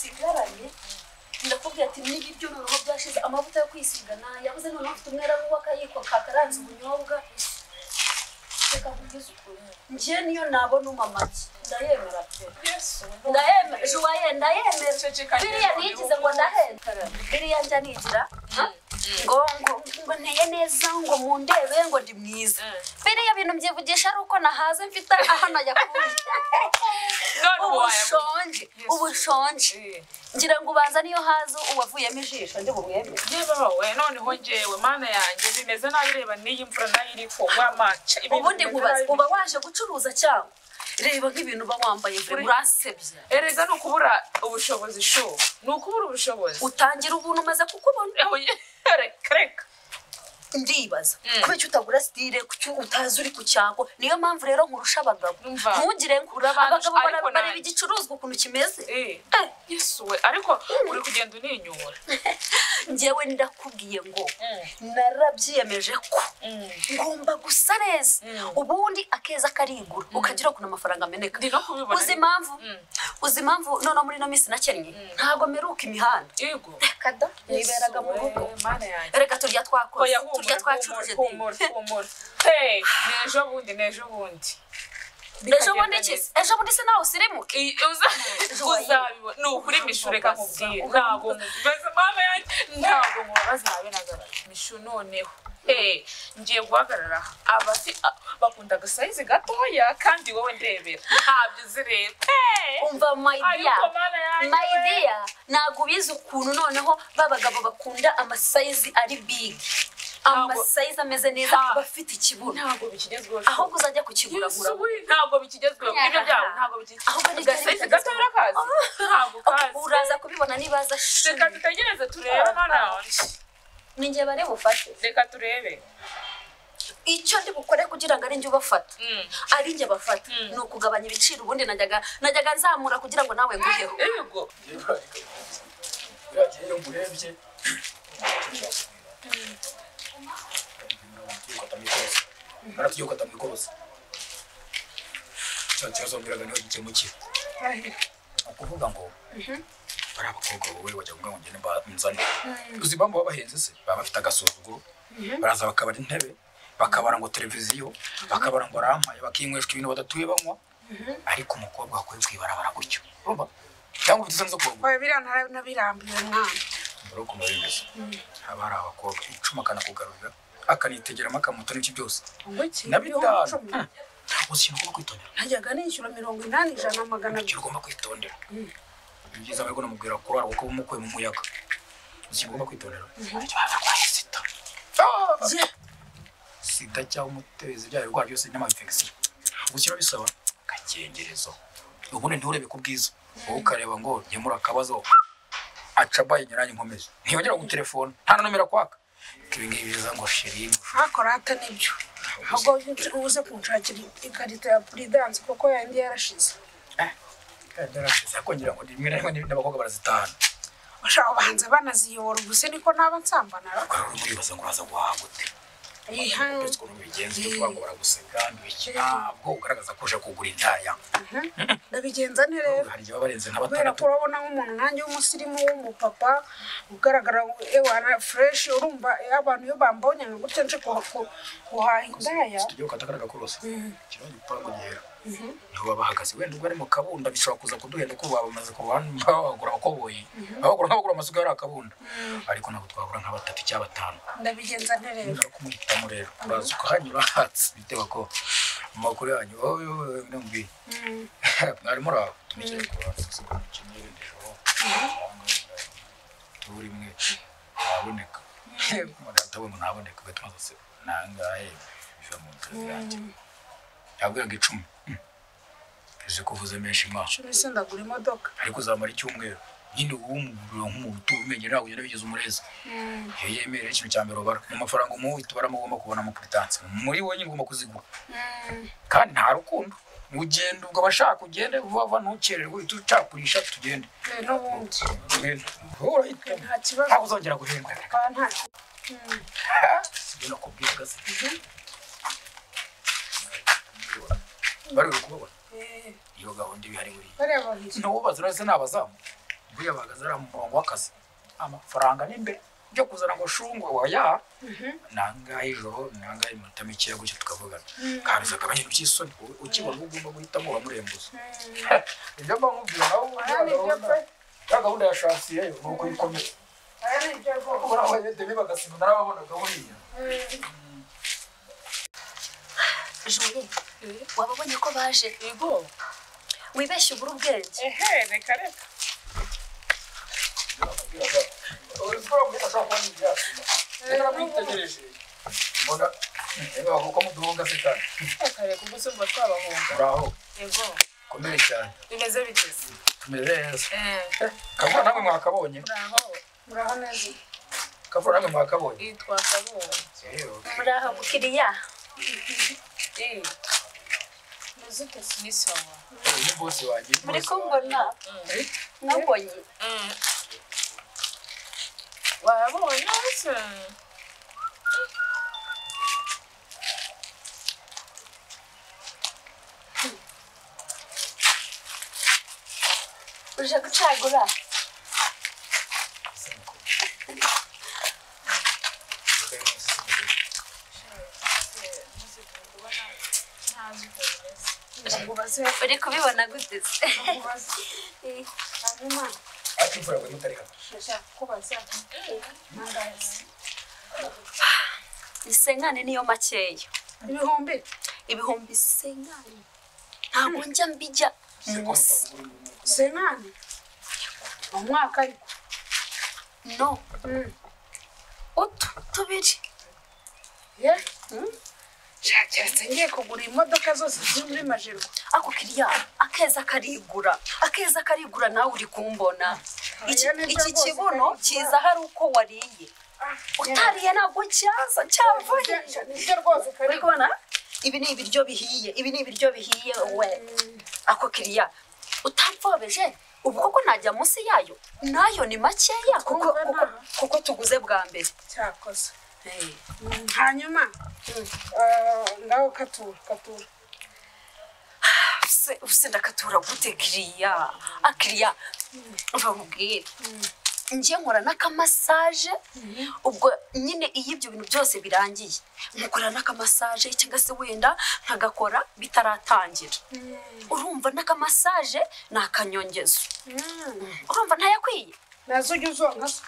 Nsigaranye ndakubwira ati n'ibiryo noneho byashize, amavuta yo kwisiga nayabuze, noneho mfite umwera w'akayiko kakaranze ubunyobwa. Reka nkubwize ukuri, njye niyo nabona umamaki ndayemera pe, ndayemera Joye, ndayemera. Biriya nigize ngo ndahenda, biriya njya nigira ngo ngo ngo nteye neza, ngo mundebe ngo ndi mwiza. Biriya bintu mbyivugisha ari uko nahaze mfite aho nayakuye. Ubushonje, ubushonje ngira ngo ubanza niyo haza uwavuyemo ijisho ndi bumwemere. Yewe noneho njyewe mana yanjye bimeze nabi, reba n'iyi mvura nayo iri kugwa maca. Ubundi nkubaza, uba waje gucuruza cyangwa? Reba nk'ibintu uba wambaye urasebye. Erega ni ukubura ubushobozi shu, ni ukubura ubushobozi. Utangira ubuntu umaze kukubona. Reka reka ndibaza kubera icyo utagura style, kuki utazi uri ku cyago. Niyo mpamvu rero nkurusha abagabo, ntugire ngo abagabo bareba igicuruzwa ukuntu kimeze. Yesu we, ariko uri kugenda uninyura. Njyewe ndakubwiye ngo narabyiyemeje ko ngomba gusa neza, ubundi akeza karigura ukagira ukuntu amafaranga ameneka. Uzi impamvu? Uzi impamvu noneho muri ino minsi nakennye ntabwo meruka imihanda. Yego kada niberaga mu rugo. Reka turya twakoze, turya twacuruje. Hey, nejo bundi, nejo bundi. Ejo bundi iki? Ejo bundi se nawe usirimuke? Uzabibona. Ni ukuri Mishu, reka nkubwire. Ntabwo mubaza mama yanjye, ntabwo mubaza habe na gato. Mishu noneho. Hey, ngiye guhagarara. Abafi bakunda agasayizi gatoya kandi wowe ndebera. Ntabyo uzireba. Umva my dear. My dear, ntabwo ubizi ukuntu noneho babagabo bakunda amasayizi ari big. Amasayizi ameze neza bafite ikibuno. Ntabwo bikigezweho. Ahubwo uzajya kukiguragura. Ntabwo bikigezweho. Ibyo byabo ntabwo bikigezweho. Ahubwo ni gasayizi gatoya kazi. Ntabwo kazi. Uraza kubibona nibaza. Reka dutegereze turebe mana yanjye. Ninjye bari bufate. Reka turebe. Icyo ndi bukore kugira ngo ari njye ubafata, ari njye bafata, ni ukugabanya ibiciro. Ubundi najyaga nzamura kugira ngo nawe nguheho. Yego. Biragiye ngurebye. Baratuye ukata mu ikorosi. Cyo kibazo mbiraga niho gikemukira. Ukuvuga ngo bari abakobwa wowe wajya kuvuga ngo ngende nzane. Uzi impamvu baba bahenze se? Baba bafite agasuzuguro, baraza bakabara intebe, bakabara ngo televiziyo, bakabara ngo arampaye, bakinyweshwa ibintu badatuye banywa. Ariko umukobwa akwiye kwibarabara gutyo. Urumva? Cyangwa ufite isoni zo kubagura. Oya biriya narabirambiwe mwana. Mbere ukuntu bimeze. Haba hari abakobwa icuma akanakugarurira, akanitegeramo akamuta n'ibyo byose. Na bitanu. Uzi ikintu ugomba kwitondera. Najyaga nishyura 80, 100, 200. Ikintu ugomba kwitondera. Ni byiza ariko namubwira kurara kuko umukuye mu muyaga. Uzi ikintu ugomba kwitondera. Barwaye sida. Sida cyangwa umutezi bya birwara byose n'ama-infection. Ubukira bisaba akagengerezo. Ubundi nturebe ku bwiza. Wowe ukareba ngo nkemura akabazo. Acabaye nyiranye nkomeze. Ntiyongera gutelefona. Nta na nomero kwaka. Ibi ngibi biza ngo sheri. Hakora ata nibyo. Ahubwo uze kunshakira ikarita ya Prudence kuko yandi yarashize. Yarashize akongera ngo rimwe na rimwe n'abakobwa barazitahana. Bashaka bahanze banaziyobora ubuse niko naba nsambana. Uribaza ngo uraza guhaha gute? Ukuntu bigenza ibyo kuvuga ngo baraguseka ntabwo ugaragaza ko uje kugura indaya. Ndabigenza nte rero? Hari igihe baba barenze nka Kubera batandatu. ko urabona nk'umuntu nanjye w'umusirimu w'umupapa ugaragara ewana fresh, urumva abantu iyo bambonye nka gutya nje guhaha indaya. Tujye gukata kariya gakorosi. Kiriho igipangu gihera. Niho baba bahagaze. Wenda ubwo ari mu kabunda bishobora kuza kuduhenda kuko baba bamaze kuba babagura abakoboyi. Babagura nk'abagura amasuka yari akabunda. Ariko ntabwo twabura nka batatu cyangwa batanu. Ndabigenza nte rero? Ntabwo kumuhitamo rero. Uraza ukahanyura hatsi bitewe ko amakuru yanyu wowe ndamubwiye. Mwari muri aho tumikire ku bantu gusa ko mukeneye irindi joro. Turi mwe ntaboneka. Umuntu atabonye ngo ntaboneka ugatuma zose nangahe biva mu nzira zirangira. Yabwira ngo 10. Ese kuvuze menshi ma. 10 se ndagura imodoka. Ariko uzamara icyumweru. Nyine ubu umuguriro nk'umutu umenye ntabwo ugenda bigeze umureza. Iyo yemerera ikintu cya mbere ubara mu mafaranga umuha tubaramo ugomba kubona mu Prudence. Muri wowe nyine ugomba kuzigura. Kandi nta rukundo. Ugenda ubwo abashaka ugende vuba vuba ntukererwe uhite ucakurisha tugende. N'ubundi. Urahita. Nta kibazo. Ntabwo uzongera guhendwa. Nta. Sibyo nakubwiye gaze. Bari kubabona. Iyo gahunda ibihari buriya. Bariya babiri. N'ububaza uretse ni abazamu. Buriya bahagaze ari mu murongo w'akazi. Amafaranga ni imbere. Byo kuzana ngo shungwe oya. Nangahe ijoro, nangahe iminota mikeya gutyo tukavugana. Kandi akaba ibintu by'isoni. Ukibona uwo ugomba guhitamo uramurembuza. Ibyo mba nkubwira nawe ya gahunda ya shansiye yo nuko ikomeye. Ubona aho yete bibagasiba narababonaga buriya. Joye, wababonye ko baje? Yego. Wibeshye ubura ubwenge. Ehe, reka reka. Reka reka ubwo se mba twabahunga. Uraho. Yego. Komere cyane. Bimeze bite se? Tumeze neza. Kavura namwe mwakabonye. Uraho. Muraho neza. Kavura namwe mwakabonye. Yitwa Kabonye. Muraho mukiriya. Ni sawa. Ni boss wanjye. Muri kumbona. Nabonye. Wabonye se? Uje gucagura. Uri kubibona gute se? Isenkane niyo makeya. Ibihumbi senkane. Ntabwo njya mbijya munsi. Senkane? Umwaka ariko. No. Utu tubiri. Ye? Keretse ngiye kugura imodoka zose ziri muri Majerwa. Ako kiriya akeza karigura. Akeza karigura nawe uri kumbona. Iki kibuno kiza hari uko wariye. Utariye ntabwo cyaza cyavuye. Nibyo rwose uri kubona? Ibi ni ibiryo bihiye, ibi ni ibiryo bihiye we. Ako kiriya utapfobeje ubu koko najya munsi yayo. Nayo ni makeya kuko tuguze bwa mbere. Cyakoze. Hanyuma ngaho katura katura. Use ndakatura gute kiriya? Akiriya mva nkubwire. Ngiye nkora n'akamasaje ubwo nyine iyo ibyo bintu byose birangiye nkukora n'akamasaje cyangwa se wenda nkagakora bitaratangira. Urumva n'akamasaje ni akanyongezo. Urumva ntayakwiye? Nazo ujya uzonka se?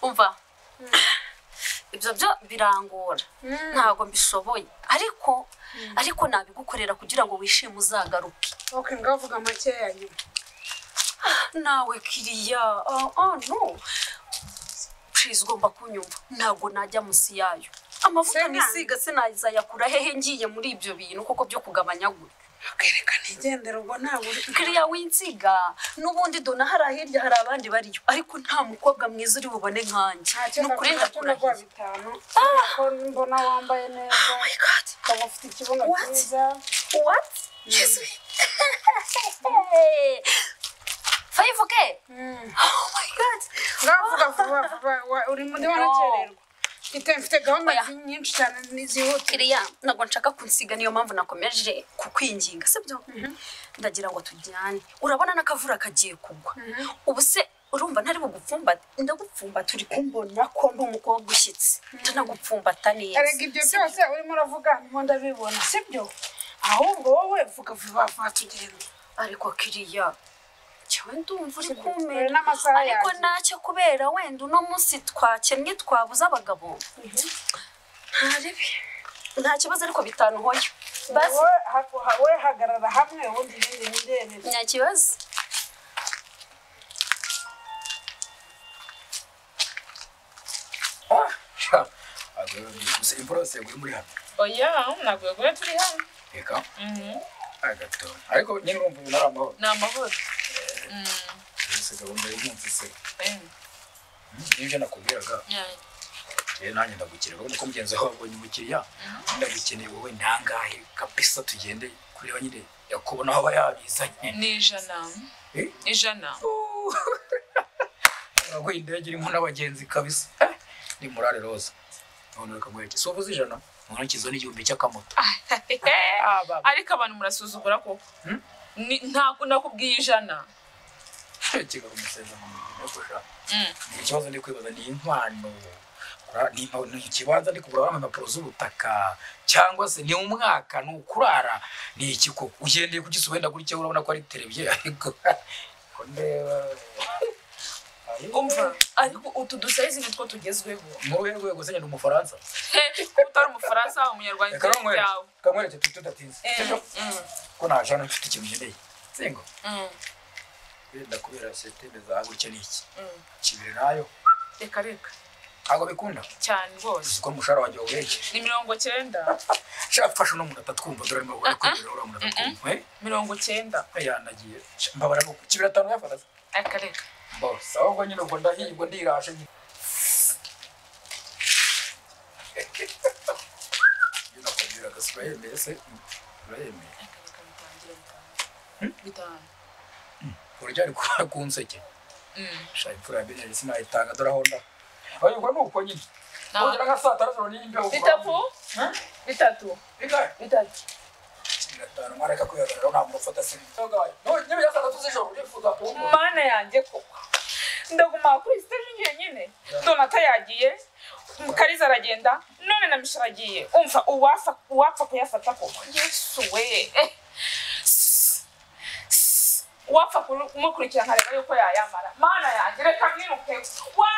Umva ibyo byo birangora ntabwo mbishoboye ariko nabigukorera kugira ngo wishime uzagaruke. Okay, ngavuga makeya nyuma. Nawe kiriya no please ugomba kunyumva ntabwo najya munsi yayo. Amavuta nisiga sinazayakura hehe ngiye muri ibyo bintu koko byo kugabanya gutyo. Reka nigendera ubwo ntabwo kiriya winsiga n'ubundi dona hari hirya hari abandi bariyo ariko nta mukobwa mwiza uri bubone nkanjye. Nukuri ndakurahiye. Ko mbona wambaye neza. Oh my God. Ukaba ufite ikibuno cyiza. What? Yesu. 5K? Oh my God. Ngavuga vuba vuba uri muri wanakererwa. Mfite gahunda nyinshi cyane nizihuta. Kiriya ntabwo nshaka kunsiga niyo mpamvu nakomeje kukwinginga sibyo? Ndagira ngo tujyane. Urabona n'akavura kagiye kugwa. Ubu se urumva ntari bugupfumbate? Ndagupfumbata uri kumbona ko ndi umukobwa ushyitse. Ntanagupfumbata neza. Erega ibyo byose urimo uravuga ndimo ndabibona sibyo? Ahubwo wowe vuga vuba vuba tugende. Ariko kiriya cyawe ndumva uri kumera ariko ntacyo kubera wenda uno munsi twakennye twabuze abagabo. Ntaribi nta kibazo ariko bitanu hoyo. Basi wowe hagarara hamwe ubundi ibindi nirebere. Nta kibazo. Imvura yose yaguye muri hano. Oya, ntabwo yaguye turi hano. Reka. Agato. Ariko nyine urumva ibintu ari amahoro. Ni amahoro. Ese gahunda y'umunsi se. Nibyo nakubwiraga. Rero nanjye ndagukeneye urabona ko mugenzi wawe wabonye umukiriya ndagukeneye wowe ntangahe kabisa tugende kureba nyine yakubona aho aba yabizanye. Ni ijana. Ijana. Uraguye indege irimo n'abagenzi kabisa. Ni murare roza. None reka nkwereke. Si uvuze ijana? Nkurikizwa n'igihumbi cy'akamoto. Ariko abantu murasuzugura koko. Ntabwo nakubwiye ijana. Kiga kumuseza mu mirimo. Ikibazo ndi kwibaza ni inkwano. Ni ikibanza ndi kugura impapuro z'ubutaka cyangwa se ni umwaka ni ukurara ni iki koko ugendeye ku gisuwenda gutya urabona ko ari televiziyo ariko ko ndeba umva ariko utu dusayizi nitwo tugezweho mu ruhe rwego se ni umufaransa ko utari umufaransa umunyarwanda cyawe kamwereke tudatinze ko naje hano mfite ikintu nkeneye singo wenda kubera systeme za gutya ni iki kibiri nayo reka reka ntabwo bikunda cyane rwose uko umushahara wanjye wawurebye ni 90 shafashe uno muntu atatwumva dore arimo kwibwira uriya muntu atatwumva 90 yanagiye mbabara nuko kibiri 5 yafata reka reka bose ahubwo nyine ubwo ndahirwa ndirashe nyine nakubwira agasi urayemeye se urayemeye bitanu urya ari ku nseke sha imfura ya beneri sinayitanga dore aho nda ayubwo ni uko nyine ugera nka saa tanu z'ijoro n'imbeho bitatu bitatu bitatu 5 mwareka kwihagarara nta muntu ufata simu niba ya saa tatu z'ijoro urifuza kumbona mana yanjye koko ndaguma kuri stage njyenyine Donata yagiye Kariza aragenda none na Misha aragiye umva uwapfa kuyafata koko Yesu we uwapfa kumukurikira nkareba yuko yayamara mana yanjye reka mwiruke wa